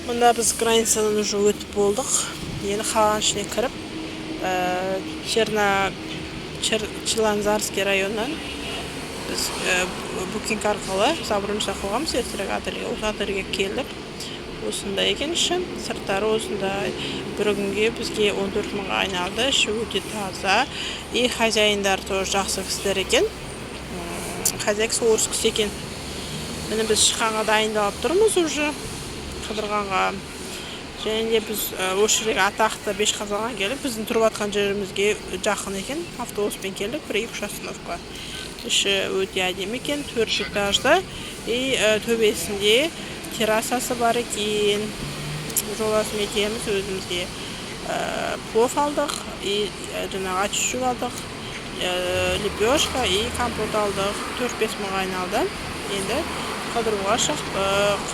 Мында біз границадан уже өтіп болдық. Енді қаланың ішіне кіріп, Черно Чиланзарский районынан біз Букинг арқылы забронь жасап қойғанбыз ертерек отельге. Осы отельге келдік. Осындай екен іші, сырттары осындай. Бір күнге бізге 14 мыңға айналды. Іші өте таза, и хозяиндары тоже жақсы кісілер екен. Хозяйкасы орыс кісі екен. Міне, біз шыққанға дайындалып тұрмыз уже, қыдырғанға. Және де біз осы жердегі атақты Бешқазанға келіп, біздің тұрып жатқан жерімізге жақын екен. Автобуспен келдік, бір екі үш остановка. Іші өте әдемі екен, төрт этажды, и төбесінде террасасы бар екен. Жолдасым екеуміз өзімізге плов алдық и жаңағы ачушик алдық, лепешка и компот алдық. 4-5 мыңға айналды. Енді қыдыруға шықтық.